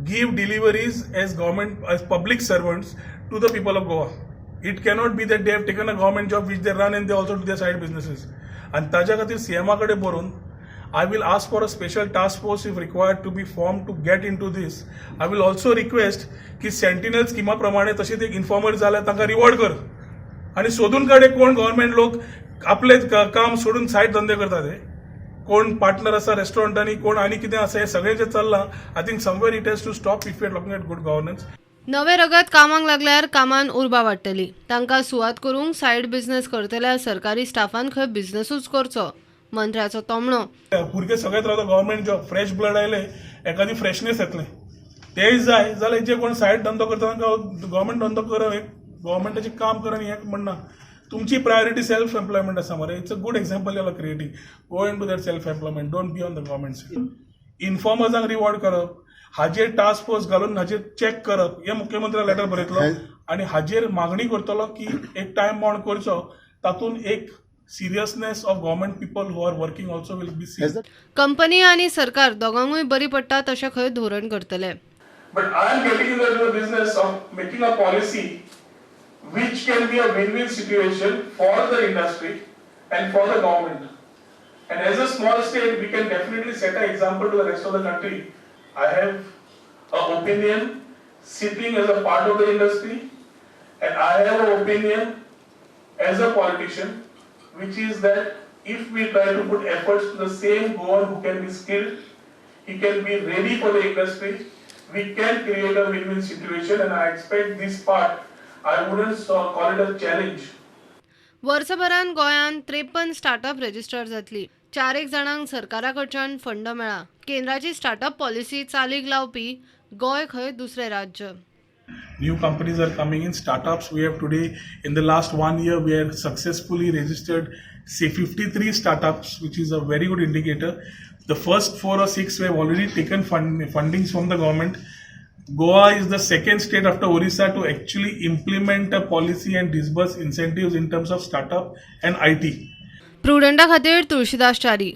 give deliveries as government, as public servants to the people of Goa. It cannot be that they have taken a government job which they run and they also do their side businesses. आनी ताज्या खातीर सीएमा कडेन बरोवन I will ask for a special task force, if required, to be formed to get into this. I will also request की sentinel स्किमा प्रमाणे तशेंच एक informer जाल्यार तांकां रिवॉर्ड कर आनी सोदून काड कोण गव्हर्मेंट लोक आपले काम सोडून सायड धंदे करतात हे. कोण पार्टनर आसा रेस्टॉरंटांनी, कोण आनी कितें आसा, हें सगळें जें चल्लां, I think somewhere it has to stop if you are looking at good governance. नवें रगत कामाक लागल्यार कामान उर्बा वाडटली. तांकां सुवात करूंक सायड बिझनेस करतल्या सरकारी स्टाफान खंय बिझनेसूच करचो, मंत्र्याचो तोमणो. भुरगे सगळेच रावता गव्हर्मेंट जॉब, फ्रेश ब्लड आयले एखादी फ्रेशनेस येतलें, तेय जाय. जाल्यार जे कोण सायड धंदो करता तांकां गव्हर्मेंट धंदो कर, गव्हर्मेंटाचें काम कर. आनी हें म्हणना, तुमची प्रायोरिटी सेल्फ एम्प्लॉयमेंट आसा मरे. It's a good example you are creating. Go into that self employment, don't be on the government. इन्फॉर्मर्सांक reward करप, हाजेर टास्क फोर्स घालून हाजेर चॅक करप, हे मुख्यमंत्र्याक लेटर बरयतलो आनी हाजेर मागणी करतलो की एक टायम बाउंड करचो. तातूंत एक seriousness of government people who are working also will be seen. Company आनी सरकार दोगांकूय बरी पडटा तशें खंय धोरण करतले. But I am getting into the business of making a policy which can be a win-win situation for the industry and for the government. And as a small state, we can definitely set an example to the rest of the country. I have an opinion sitting as a part of the industry, and I have an opinion as a politician, which is that if we try to put efforts to the same Goan who can be skilled, he can be ready for the industry, we can create a win-win situation, and I expect this part, I wouldn't call it a challenge. वर्सभरान गोंयांत 53 startup register जातली. चार एक जाणांक सरकारा कडच्यान fund मेळ्ळा. केंद्राची startup policy चालीक लावपी गोंय खंय दुसरें राज्य. New companies are coming in, startups. We have today, in the last one year, we have successfully registered, say, 53 startups, which is a very good indicator. The first four or six we have already taken fundings from the government. Goa is the second state after Orissa to actually implement a policy and disburse incentives in terms of startup and IT. प्रुडंटा खातीर तुळशीदास च्यारी.